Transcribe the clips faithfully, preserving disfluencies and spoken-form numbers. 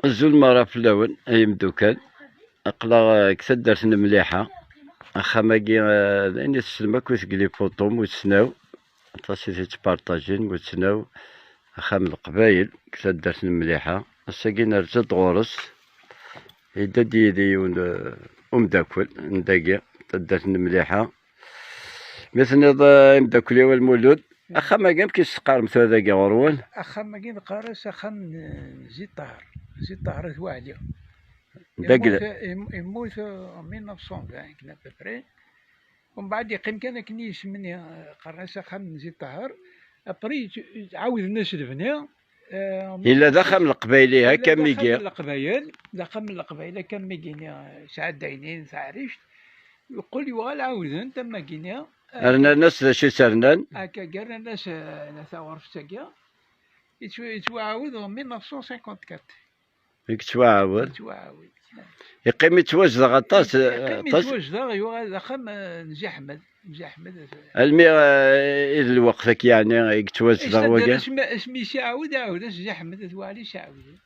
Azul mara fell-awen, ay imdukal. Aql-aɣ, eh, deg taddart n Mliḥa. Axxam-agi, eh, d ayen i tessnem akk i tgelli Fuṭum wis naw. Aṭas i t-ittparṭajin, wis naw. Axxam n Leqbayel, deg taddart n Mliḥa. Ass-agi nerza-d ɣur-s. Yedda-d yid-i yiwen, eh, umdakel n dagi, taddart n Mliḥa. Mi tenniḍ, eh, imdakel-iw a Lmulud, axxam-agi amek i s-teqqarem tura dagi ɣur-wen? Axxam-agi neqqar-as axxam n, n Zi Ṭaher. Zi Ṭaher At Waɛli. Dagi. Yemmut, yem-, yemmut, euh, en mille neuf cent vingt, à peu près. Umbeɛd yeqqim kan akken i yisem-nni, euh, qqaren-as axxam n Zi Ṭaher. Après, yettɛawden-as lebni. Eh, yella d axxam n Leqbayel, ihi, akka mi iga. D axxam n Leqbayel, d axxam n Leqbayel, akka mi gini, eh, sɛeddaynin taɛrict, yeqqel yuɣal ɛawden-t am wagini, eh, rnan-as d acu i s-rnan? Akka, rnan-as, eh, taɣurfet-agi, yettw-, yettwaɛawed en mille neuf cent cinquante-quatre. Yettwaɛawed. Yettwaɛawed. Yeqqim yettwazdeɣ aṭas, yeqqim aṭas. Yettwazdeɣ, yuɣal d axxam, eh, n Zi Ḥmed. Zi Ḥmed. Almi, eh, i d lweqt-agi, yeɛni, i yettwazdeɣ wagi? Asmi, asmi i s-iɛawed, iɛawed-as Zi Ḥmed At Waɛli, i s-iɛawden.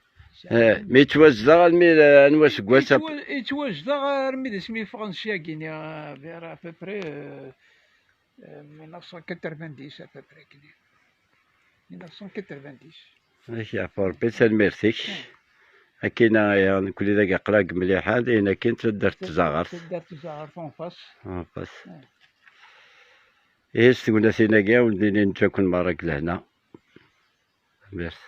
Eh, mi yettwazdeɣ almi d, anwa aseggas? Yettwa-, yettwazdeɣ armi d asmi ffɣen syagi-nni, eh, vers à peu près, eh, eh, mille neuf cent quatre-vingt-dix à peu près, kini. Mille neuf cent quatre-vingt-dix. Ak yeɛfu Rebbi, tanemmirt-ik. Akkin, a, nekkni dagi aql-aɣ deg Mliḥa, d ayen akkin taddart n Tzaɣert. Taddart n Tzaɣert, en face. En face. Eh. Ihi s tegnatin-agi, a wen-d-nini neǧǧa-ken merra deg lehna. Tanemmirt.